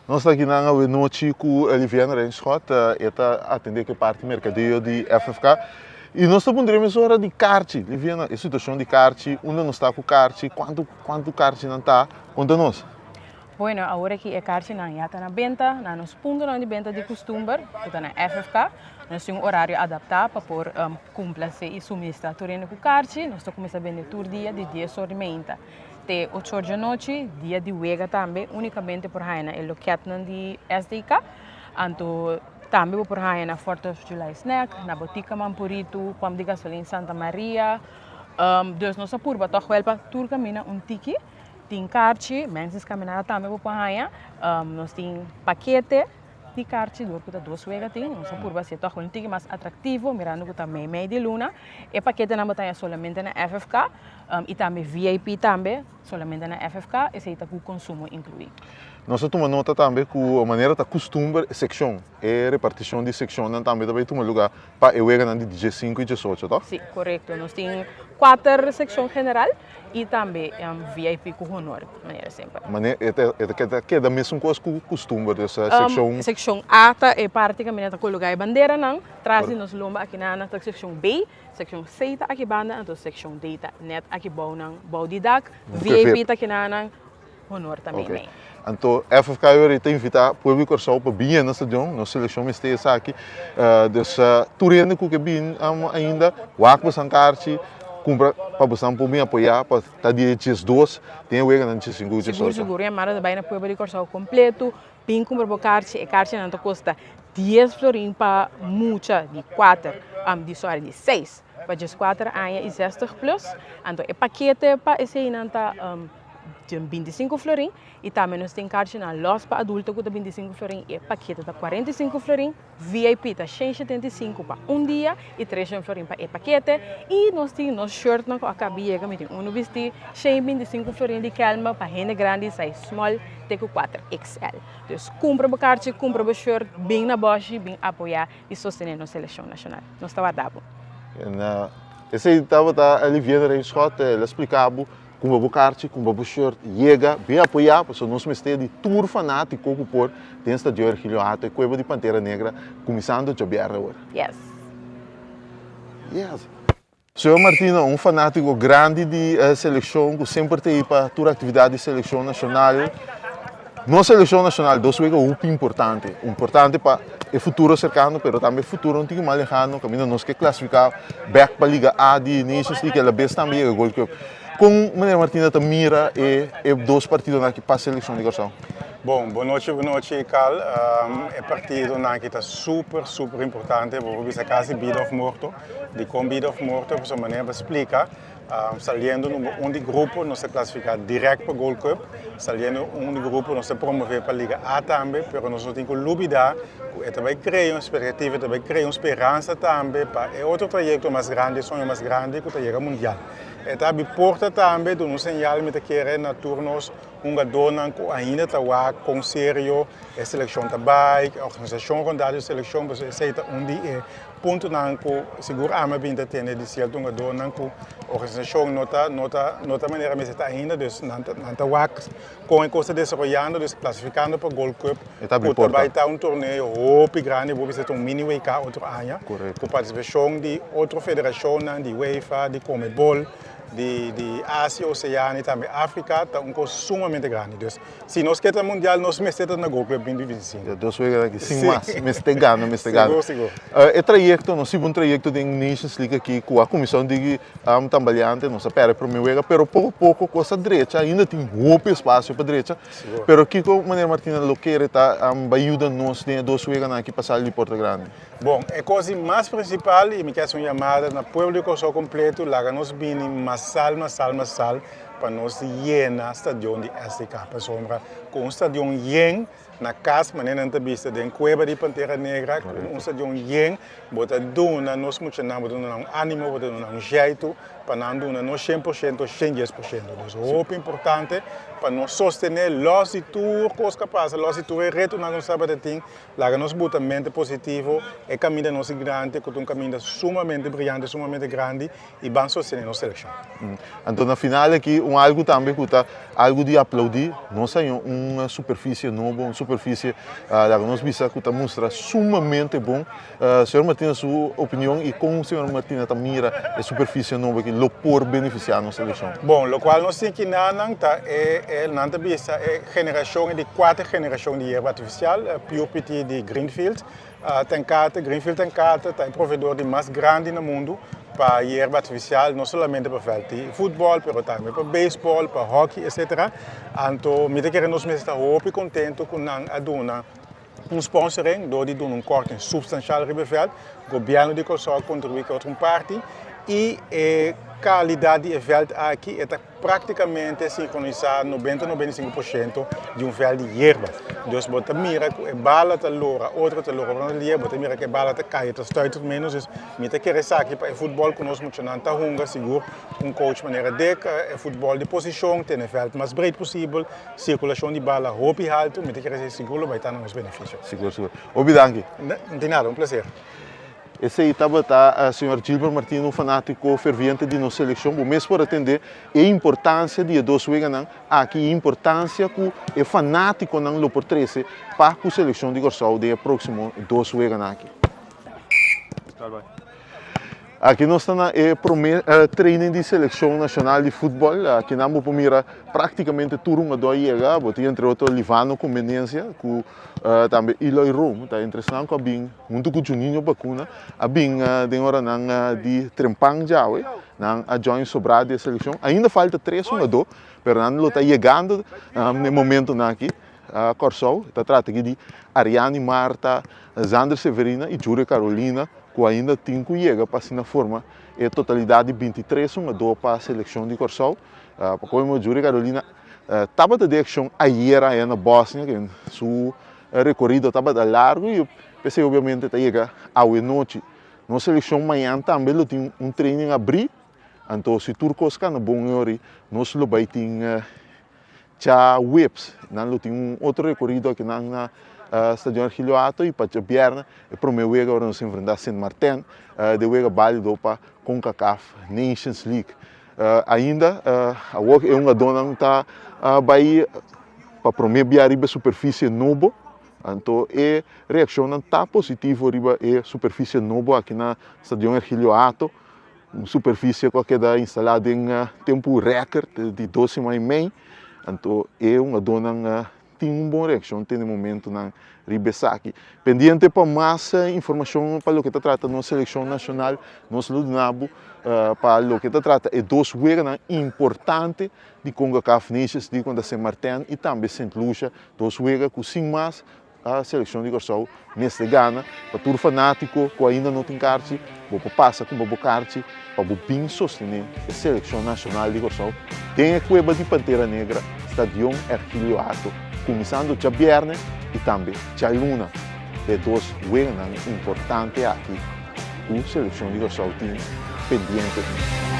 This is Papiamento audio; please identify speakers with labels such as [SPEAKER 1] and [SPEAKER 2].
[SPEAKER 1] Nos ta akinan awe nochi ku Liviana Rijnschot, e ta atendé ku e parti merkadeo di FFK. I nos ta puntra mesora di karchi. Liviana, e situashon di karchi, unda nos ta ku karchi, kuantu kuantu karchinan ta? Konta nos.
[SPEAKER 2] Bueno, awor aki e karchinan ya ta na benta na nos puntonan di benta di kustumber, ku ta na FFK. Nos tin un orario adaptá pa por kumplasé i suministrá tur hende ku karchi. Nos ta kuminsá bende tur dia di dies or di meinta te ocho or djanochi. Dia di wega tambe únikamente por haña na e lokètnan di SDK. Anto tambe bo por haña na Fourth of July Snack, na Botica Mampuritu, Pòmp di Gasolin Santa Maria. Dus nos a purba tòg wèl pa tur kaminda un tiki. Tin karchi, Menses Caminada tambe bo por haña. Nos tin pakete di karchi dor ku ta dos wega tin. Nos a purba hasi tòg un tiki mas atraktivo mirando ku ta mei mei di luna. E paketenan bo ta haña solamente na FFK i tambe VIP tambe solamente na FFK. Esei ta ku konsumo inkluí.
[SPEAKER 1] Nos a tuma nota tambe ku manera ta kustumber sekshon, e repartishon di sekshonnan tambe ta bai tuma lugá pa e weganan di diesinku i diesocho, tòg?
[SPEAKER 2] Sí, korekto. Nos tin kuater sekshon general. I tambe VIP ku honor, manera semper.
[SPEAKER 1] Manera e ta e ta keda mesun kos ku kustumber, dus sekshon.
[SPEAKER 2] Sekshon A ta e parti kaminda ta kologa e banderanan, tras di nos lomba akinan ta sekshon B, sekshon C ta aki banda, anto sekshon D ta nèt aki bou nan, bou di dak, VIP ta kinanan, honor ta meimei.
[SPEAKER 1] Anto FFK ora ta invitá pueblo di Kòrsou pa bin yena stadion, nos selekshon mester esaki. Dus tur hende ku ke bin ainda, wak bosan karchi, kumpra pa bosan por bin apoyá pa ta dia diesdos den e weganan diesinku ku diesocho.
[SPEAKER 2] Sigur sigur, yamada ta bai na pueblo di Kòrsou kompleto, bin kumpra bo karchi, e karchinan ta kosta dies florin pa mucha di kuater, di sòri di seis pa dieskuater aña i zestig plus, anto e pakete pa eseinan ta Tin 25 florin y tambe nos tin karchinan los pa adulto ku ta 25 florin y e pakete ta 45 florin. VIP ta 175 pa un dia y 300 florin pa e pakete. Y nos tin nos shirtnan ku a kaba yega, mi tin unu bisti 125 florin di Kelme pa hende grandi size small te ku 4XL. Dus kumpra bo karchi, kumpra bo shirt, bin na Boshi, bin apoya y sostene nos selekshon nashonal. Nos ta warda bo.
[SPEAKER 1] Esei tabata Olivier Rijnschot, el a splika bo Kumba bo karchi, kumba bo shirt, yega, bin apoyá, pasobra nos mester di tur fanátiko ku por den Stadio Ergilio Hato, e kueba di Pantera Negra, kuminsando djabièrnè awor.
[SPEAKER 2] Yes.
[SPEAKER 1] Yes. Señor Martina, un fanátiko grandi di selekshon ku semper ta ei pa tur aktividat di selekshon nashonal. Nos selekshon nashonal dos wega hopi importante, importante pa e futuro serkano pero tambe e futuro un tiki mas lehano kaminda nos ke klasifiká bèk pa Liga A di Nations League i alabes tambe yega Gold Cup. Kon Meneer Martina ta mira e e dos partidonan aki pa selekshon di Kòrsou?
[SPEAKER 3] Bon, bon nochi, bon nochi Carl. E partidonan aki ta super, super importante, bo por bisa kasi bida òf morto. Dikon bida òf morto? Pasobra manera bo a splika, Saliendo number un di grupo nos ta clasifica direct pa Gold Cup, saliendo un di grupo nos ta promove pa Liga A tambe, pero nos no tin cu lubida cu e ta bay crea un expectativa, e ta bay crea un speransa tambe pa e otro trayecto mas grandi, e soño mas grandi cu ta yega Mundial. E ta habri porta tambe, duna un señal mi ta kere na tur nos hungadornan cu ainda ta wak con serio e seleccion ta bay, e organisacion rondado e seleccion, pasobra esey ta un di e Puntonan ku sigur ami a bin ta tende di sierto hungadornan ku organisashon no ta no ta no ta manera mester ta ainda, dus nan ta nan ta wak kon e kos ta desaroyando, dus klasifikando pa Gold Cup
[SPEAKER 1] E ta abri
[SPEAKER 3] ku ta
[SPEAKER 1] porta.
[SPEAKER 3] bai ta un torneo hopi grandi, bo bisa ta un mini WK otro aña,
[SPEAKER 1] Korekto.
[SPEAKER 3] ku partisipashon di otro federashonnan, di UEFA, di Conmebol, di di Asia, Oseania i tambe Afrika, ta un kos sumamente grandi. Dus Si nos ke ta mundial nos mester ta na Gold Cup 2025.
[SPEAKER 1] Ya dos wega aki sin mas mester gana mester gana.
[SPEAKER 3] Sigur sigur.
[SPEAKER 1] E trayecto nos hiba un trayecto den Nations League aki cu a cuminsa un digi tambaleante nos a perde prome wega pero poco poco cos a drecha ainda tin hopi espacio pa drecha
[SPEAKER 3] Sigur.
[SPEAKER 1] pero kico meneer Martina lo kere ta bay yuda nos den e dos weganan aki pa sali di Porta Grande?
[SPEAKER 3] Bon e cos di mas principal y mi ke haci un yamada na pueblo di Corsou completo laga nos bini masal masal masal. pa nos yena stadion di SDK pasobra ku un stadion yen na kas manera nan ta bisa den kueba di Pantera Negra ku un stadion yen bo ta duna nos muchanan bo ta duna nan un animo bo ta duna nan un zjeitu pa nan duna no 100% 110%. Dus hopi importante pa nos sostené lòs di tur kos ku a pasa lòs di tur e retonan ku nos tabata tin. Laga nos buta mente positivo, e kaminda nos grandi ku ta un kaminda sumamente briante, sumamente grandi i ban sostené nos selekshon.
[SPEAKER 1] Anto na final aki un algu tambe ku ta algu di aplaudí, nos haña un superfisie nobo, un superfisie laga nos bisa ku ta mustra sumamente bon. Señor Martina su opinion i kon señor Martina ta mira e superfisie nobo aki lo por benefisiá nos selekshon?
[SPEAKER 3] Bon, lokual nos tin kinanan ta e e nan ta bisa e generashon e di kuater generashon di yerba artifisial, Pure PT di Greenfield. Tenkate, Greenfield Tenkate ta e proveedor di mas grandi na mundu pa yerba artifisial, no solamente pa vèlt di futbòl, pero tambe pa beisbòl, pa hòki, etsetera. Anto mi ta kere nos mester ta hopi kontentu ku nan a duna un sponsoring dor di duna un kòrting supstanshal riba e vèlt. Gobièrnu di Kòrsou a kontribuí ku otro un parti i e kalidat di e vèlt aki e ta Práktikamente sinkronisá 90, 95% di un vèlt di yerba. Dus bo ta mira ku e bala ta lora, otro ta lora otro dia, bo ta mira ku e bala ta kai, ta stuiter ménos. Dus mi ta kere esaki pa e futbòl ku nos muchanan ta hunga, sigur un coach manera Dick, e futbòl di posishon, tene vèlt mas breed posibel, sirkulashon di bala hopi haltu, mi ta kere esei sigur lo bai ta na nos benefisio.
[SPEAKER 1] Sigur, sigur. Hopi danki.
[SPEAKER 3] Di nada, un plaser.
[SPEAKER 1] Esei tabata señor Gilbert Martina, un fanátiko ferviente di nos selekshon. Bo mes por a tende e importansia di e dos weganan aki i e importansia ku e fanátikonan lo por trese pa ku selekshon di Kòrsou den e próksimo dos weganan aki. Aki nos ta na e promé training di selekshon nashonal di futbòl. Akinan bo por mira práktikamente tur hungadó a yega. Bo tin entre otro Livano Comenencia ku Tambe Eloy Room ta entre esnan ku a bin huntu ku Juninho Bacuna a bin den oranan di trempan djawe. Nan a join sobrá di e selekshon. Ainda falta tres hungadó, pero nan lo ta yegando na e momentonan aki Kòrsou. Ta trata aki di Ariani Marta, Zander Severina i Jure Carolina ku ainda tin ku yega pa asina forma e totalidat di 23 hungadó pa selekshon di Kòrsou. Pa komo Jure Carolina Tabata den accion ayer aya na Bosnia, ken su recorido tabata largo y p'esey obviamente ta yega awe nochi. Nos seleccion mañan tambe lo tin un training abri, anto si tur cos cana bon e ori nos lo bay tin djaweps, nan lo tin un otro recorido akinan na Stadion Ergilio Hato y pa djabièrnè e prome wega ora nos enfrenta Sint Maarten den wega balido pa Concacaf Nations League. Ainda awor e hungadónan ta bai pa promé bia riba e superfisie nobo, anto e reakshonnan ta positivo riba e superfisie nobo aki na Stadion Ergilio Hato, un superfisie ku a keda instalá den tempu rèkert di dos siman i mei, anto e hungadónan tin un bon reaccion te na e momentonan riba esaki. Pendiente pa mas informacion pa loke ta trata nos seleccion nacional, nos lo duna bo pa loke ta trata e dos weganan importante di Concacaf Nations League contra Sint Maarten y tambe Sint Lucia, dos wega cu sin mas a seleccion di Corsou mester gana. Pa tur fanatico cu ainda no tin carchi, bo por pasa cumpra bo carchi pa bo bin sostene e seleccion nacional di Corsou den e Cueva di Pantera Negra, Stadion Ergilio Hato, cuminsando djabierne y tambe djaluna. E dos weganan importante aki cu seleccion di Corsou tin pendiente.